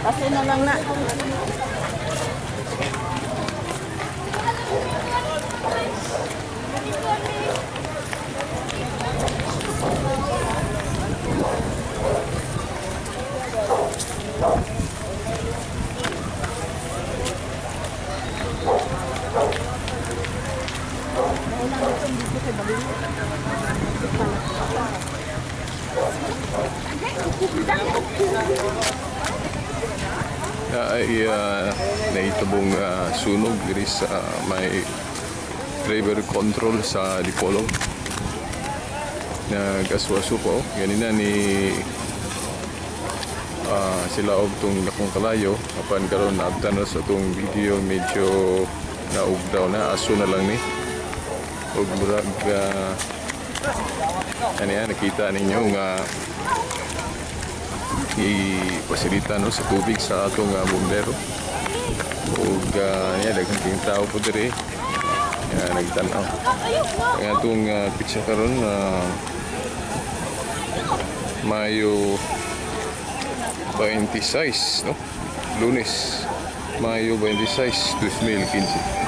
Kasi na lang na. Ay naitabong sunog diri sa may river control sa Dipolog. Nag-aswaso po ganina ni sila og tong dakong kalayo apan karon naabtan na sa tong video medyo naugdaw na aso na lang ni og murag ani nakita ninyo nga ipasilita no sa tubig sa atong bombero ug niya daghang king tao po diri nagtan-aw. Ang atong pitsa karon Mayo 26 no, Lunes, Mayo 26, 2015.